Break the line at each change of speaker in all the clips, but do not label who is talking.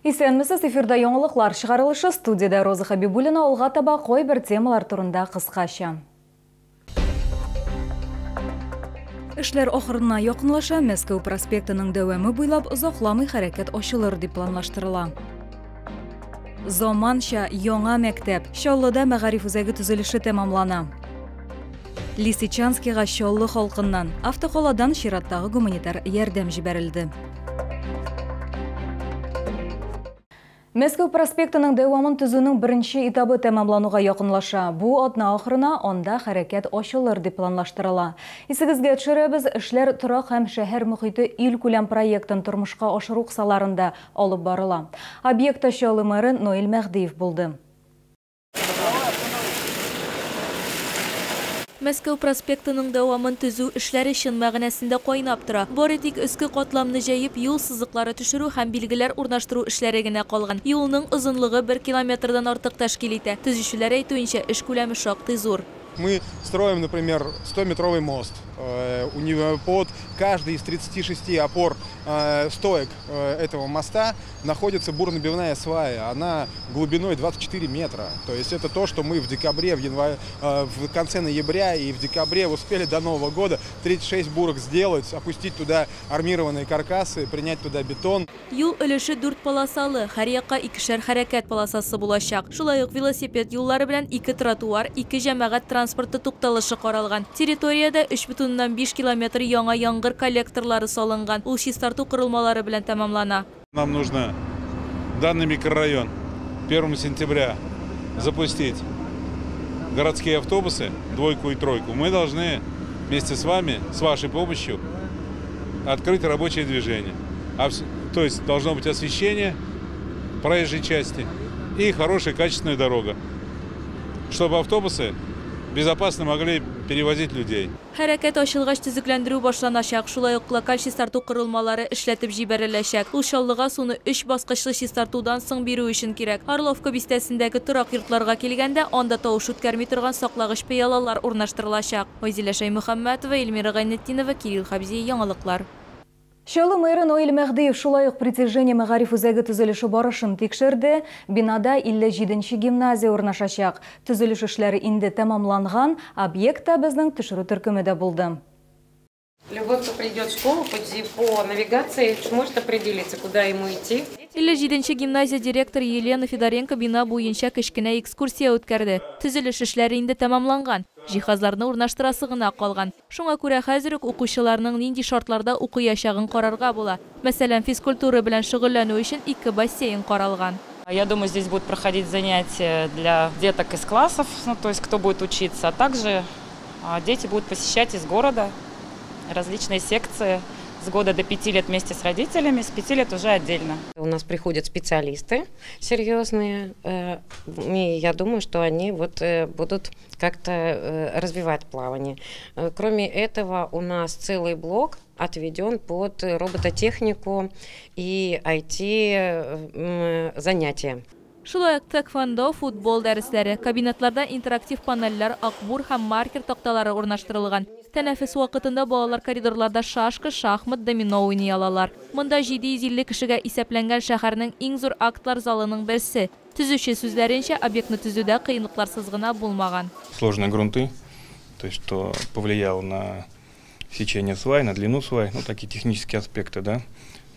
Исәнмесез, эфирда яңалыклар чыгарылышы, студиядә Роза Хабибуллина. Алга таба кайбер темалар турында кыскача. Эшләр ахырына якынлаша, Мәскәү проспектының дәвамы буйлап озакламый хәрәкәт ачылыр дип планлаштырыла. Заманча яңа мәктәп. Чаллыда мәгариф үзәге төзелеше тәмамлана. Лисичанскига Чаллы халкыннан автокаладан чираттагы гуманитар ярдәм җибәрелде. Мәскәү проспектының дәвамын төзүнең беренче этабы тәмамлануга якынлаша. Бу атна ахырына анда хәрәкәт ачылыр дип планлаштырыла. Исегезгә төшерәбез, эшләр торак һәм шәһәр мөхите илкүләм проектын тормышка ашыру кысаларында алып барыла. Объектта Чаллы мэры Наил Мәһдиев булды.
Мәскәү проспектының дәвамын төзү эшләре чын мәгънәсендә кайнап тора. Бары тик өске катламны җәеп, юл сызыклары төшерү һәм билгеләр урнаштыру эшләре генә калган. Юлның озынлыгы 1 километрдан артык тәшкил итә. Төзүчеләр әйтүенчә, эш күләме шактый зур.
Мы строим, например, 100-метровый мост. У него под каждой из 36 опор стоек этого моста находится бурнабивная свая. Она глубиной 24 метра. То есть это то, что мы в декабре, в январе, в конце ноября и в декабре успели до Нового года 36 бурок сделать, опустить туда армированные каркасы, принять туда бетон.
Юл өлеше 4 полосалы, һәр якка икешәр хәрәкәт полосасы булачак. Шулай ук велосипед юллары белән 2 тротуар, 2 җәмәгать транспорты тукталышы каралган. Территориядә 3,5 километр яңа яңгыр коллекторлары салынган. Ул чистарту корылмалары белән тәмамлана.
Нам нужно данный микрорайон 1 сентября запустить городские автобусы, двойку и тройку. Мы должны вместе с вами, с вашей помощью, открыть рабочее движение. То есть должно быть освещение проезжей части и хорошая качественная дорога, чтобы автобусы безопасно могли перевозить людей.
Хәрәкәт ачылгач төзекләндерү башланачак. Шулай ук локаль чистарту корылмалары эшләтеп җибәреләчәк. Ул Чаллыга суны 3 баскычлы чистартудан соң бирү өчен кирәк. Орловка бистәсендәге торак йортларга килгәндә, анда тавыш үткәрми торган саклагыч пыялалар урнаштырылачак. Айзилә Шәймөхәммәтова, Эльмира Гайнетдинова, Кирилл Хабзиев, яңалыклар.
Чаллы мэры Наил Мәһдиев шулай ук Притяжение мәгариф үзәге төзелеше барышын тикшерде. Бинада 57 гимназия урнашачак. Төзелеш эшләре инде тәмамланган, объектта безнең төшерү төркеме дә булды.
Любой, кто придет в школу, по навигации сможет определиться, куда ему идти.
57 гимназия директоры Елена Федоренко бина буенча кечкенә экскурсия үткәрде. Төзелеш эшләре инде тәмамланган. Җиһазларны урнаштырасы гына калган. Шуңа күрә хәзер үк укучыларның нинди шартларда укыячагын карарга була. Мәсәлән, физкультура белән шөгыльләнү өчен 2 бассейн каралган.
Я думаю, здесь будут проходить занятия для деток из классов, то есть кто будет учиться, а также дети будут посещать из города различные секции с года до 5 лет вместе с родителями, с 5 лет уже отдельно.
У нас приходят специалисты серьезные, и я думаю, что они будут как-то развивать плавание. Кроме этого, у нас целый блок отведен под робототехнику и ай ти занятия.
Шулай ук тэквондо, футбол дәресләре, кабинетларда интерактив панельләр, акбур һәм маркер такталары урнаштырылган. Тәнәфес вакытында балалар коридорларда шашка, шахмат, домино уйный алалар. Монда 750 кешегә исәпләнгән шәһәрнең иң зур актлар залының берсе. Төзүче сүзләренчә, объектны төзүдә кыенлыкларсыз гына булмаган.
Сложные грунты, то есть что повлияло на сечение свай, на длину свай, такие технические аспекты, да,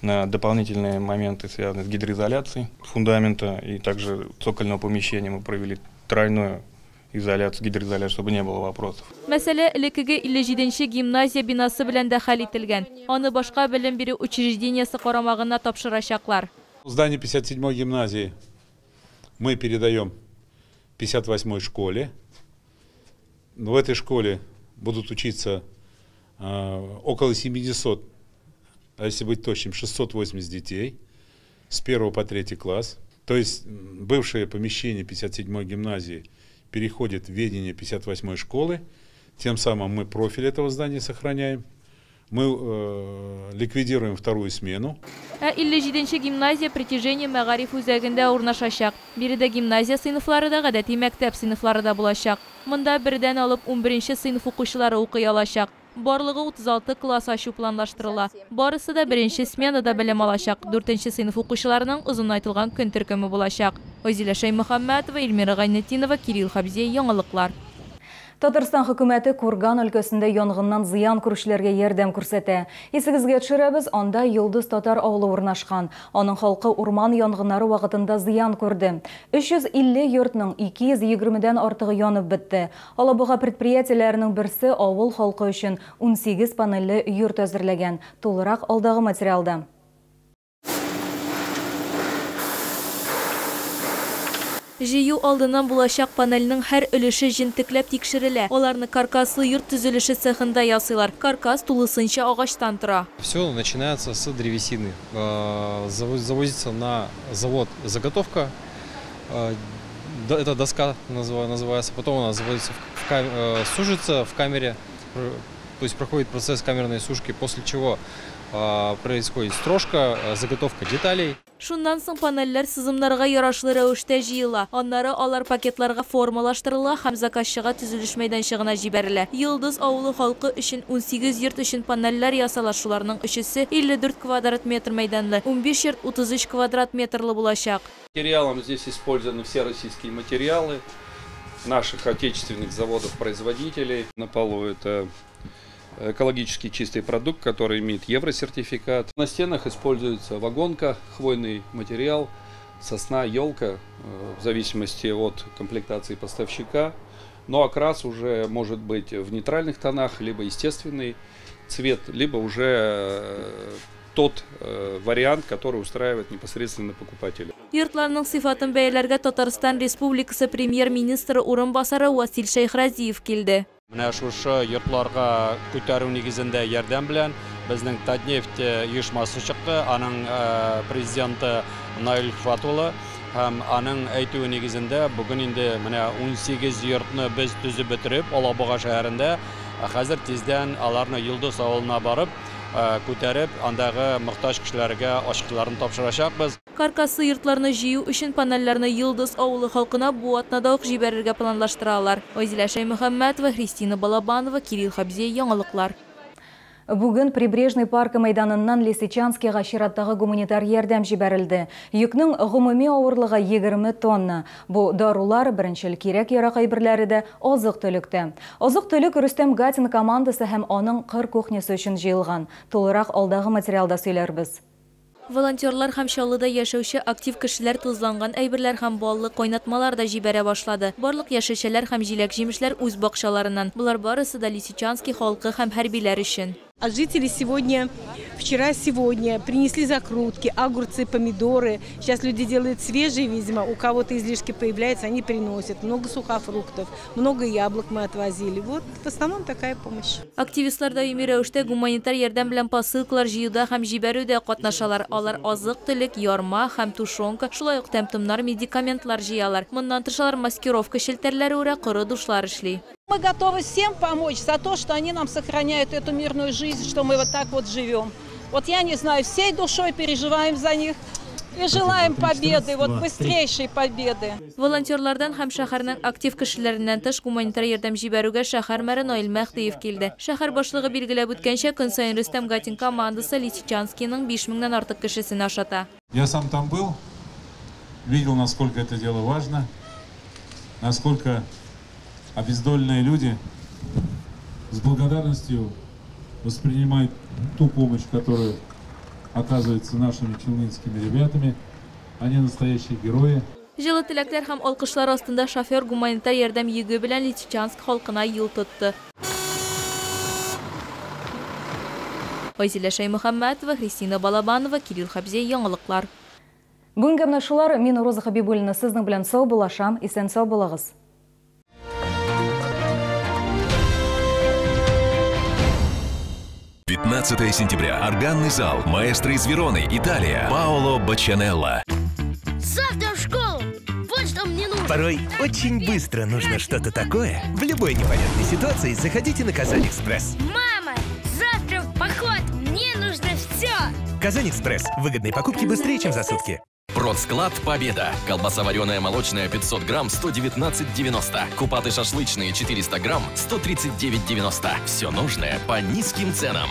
на дополнительные моменты, связанные с гидроизоляцией фундамента и также цокольного помещения мы провели тройную изоляцию, гидроизоляцию, чтобы не было вопросов.
Мәсәлә, элеккеге 57 гимназия бинасы белән дә хәл ителгән. Аны башка белем бирү учреждениесе карамагына тапшырачаклар.
Здание 57-й гимназии мы передаем 58-й школе. В этой школе будут учиться около 700, а если быть точным, 680 детей с 1 по 3 класс. То есть бывшее помещение 57-й гимназии переходит в ведение 58-й школы. Тем самым мы профиль этого здания сохраняем. Мы ликвидируем вторую смену.
Ә 57 гимназия Притяжение мәгариф үзәгендә урнашачак. Биредә гимназия сыйныфлары да, гадәти мәктәп сыйныфлары да булачак. Монда бердән алып 11 сыйныф укучылары укый алачак. Барлыгы 36 класс ачу планлаштырыла. Барысы да беренче сменада белем алачак. 4нче сыйныф укучыларының озынайтылган көн төркеме булачак. Айзилә Шәймөхәммәтова, Эльмира Гайнетдинова, Кирилл Хабзей, яңалыклар.
Татарстан хөкүмәте Курган өлкәсендә янгыннан зыян күрүчеләргә ярдәм күрсәтә. Исегезгә төшерәбез, анда Йолдыз татар авылы урнашкан. Аның халкы урман янгыннары вакытында зыян күрде. 350 йортның 220-дән артыгы янып бетте. Алабуга предприятиеләренең берсе авыл халкы өчен 18 панельле йорт әзерләгән. Тулырак алдагы материалда.
Җыю алдыннан булачак панельнең һәр өлеше җентекләп тикшерелә. Аларны каркаслы йорт төзелеше цехында ясыйлар. Каркас тулысынча агачтан тора.
Все начинается с древесины. Завозится на завод заготовка. Это доска называется. Потом она заводится, сушится в камере. То есть проходит процесс камерной сушки, после чего происходит строжка, заготовка деталей.
Шуннан соң панельләр сызымнарга ярашлы рәвештә җыела. Аннары алар пакетларга формалаштырыла һәм заказчыга төзелеш мәйданчыгына җибәрелә. Йолдыз авылы халкы өчен 18 йорт өчен панельләр ясала. Шуларның өчесе 54 квадрат метр мәйданлы, 15 йорт 33 квадрат метрлы булачак.
Материалом здесь использованы все российские материалы наших отечественных заводов-производителей. На полу это экологически чистый продукт, который имеет евросертификат. На стенах используется вагонка, хвойный материал, сосна, елка, в зависимости от комплектации поставщика. Но окрас уже может быть в нейтральных тонах, либо естественный цвет, либо уже тот вариант, который устраивает непосредственно покупателя.
Йортларның сыйфатын бәяләргә Татарстан Республикасы премьер-министры урынбасары Васил Шәйхразиев килде.
Менә шушы йортларга күтәрү нигезендә ярдәм белән безнең Татнефть оешмасы чыкты. Аның президенты Наил Фатулы һәм аның әйтүе нигезендә бүген инде менә 18 йортны без төзеп бетереп Алабуга шәһәрендә хәзер тиздән аларны Йолдыз авылына барып күтәреп андагы мохтаҗ кешеләргә ачкычларын тапшырачакбыз.
Каркаслы йортларны җыю өчен панельләрне Йолдыз авылы халкына бу атнада ук җибәрергә планлаштыралар. Айзилә Шәймөхәммәтова, Христина Балабанова, Кирилл Хабзей, яңалыклар.
Бүген Прибрежный паркы мәйданыннан Лисичанскийга чираттагы гуманитар ярдәм җибәрелде. Йөкнең гомуми авырлыгы 20 тонна. Бу дарулар, беренчел кирәк-ярак әйберләре дә, азык-төлек тә. Азык-төлек Рөстәм Гатин командасы һәм аның кыр кухнясы өчен җыелган. Тулырак алдагы материалда сөйләрбез.
Волонтерлар һәм Чаллыда яшәүче актив кешеләр тозланган әйберләр һәм баллы кайнатмалар да җибәрә башлады. Барлык яшелчәләр һәм җиләк-җимешләр үз бакчаларыннан. Болар барысы да Лисичанский халкы һәм хәрбиләр өчен.
А жители сегодня, вчера, сегодня принесли закрутки, огурцы, помидоры. Сейчас люди делают свежие, видимо, у кого-то излишки появляются, они приносят. Много сухофруктов, много яблок мы отвозили. Вот в основном такая помощь.
Активистлар даими рәвештә гуманитар ярдәм белән посылкалар җыюда һәм җибәрүдә катнашалар. Алар азык-төлек, ярма һәм тушенка, шулай ук тәм-томнар, медикаментлар җыялар. Моннан тыш алар маскировка челтәрләре үрә, коры душлар эшли.
Мы готовы всем помочь за то, что они нам сохраняют эту мирную жизнь, что мы вот так вот живем. Вот я не знаю, всей душой переживаем за них и желаем победы, вот быстрейшей победы.
Волонтерлардан һәм шәһәрнең актив кешеләреннән тыш гуманитар ярдәм җибәрүгә шәһәр мэры Наил Мәһдиев килде. Шәһәр башлыгы билгеләп үткәнчә, көн саен Рөстәм Гатин командасы Лисичанскийның 5000-нән артык кешесен ашата.
Я сам там был, видел, насколько это дело важно, насколько обездоленные люди с благодарностью воспринимают ту помощь, которую оказывается нашими челнинскими ребятами. Они настоящие герои.
Җылы теләкләр һәм алкышлар астында шофер гуманитар ярдәм йөге белән Лисичанск халкына юл тотты. Айзилә Шәймөхәммәтова, Христина Балабанова, Кирилл Хабзей, яңалыклар.
Бүгенге менә шулар. Мин Роза Хабибуллина сезнең белән саубуллашам. Исән сау булыгыз.
15 сентября. Органный зал. Маэстро из Вероны, Италия. Паоло Боччанелло.
Завтра в школу. Вот что мне нужно.
Порой очень быстро нужно что-то такое. В любой непонятной ситуации заходите на Казань-Экспресс.
Мама, завтра в поход. Мне нужно все.
Казань-Экспресс. Выгодные покупки быстрее, чем за сутки.
Продсклад «Победа». Колбаса вареная молочная 500 грамм 119,90. Купаты шашлычные 400 грамм 139,90. Все нужное по низким ценам.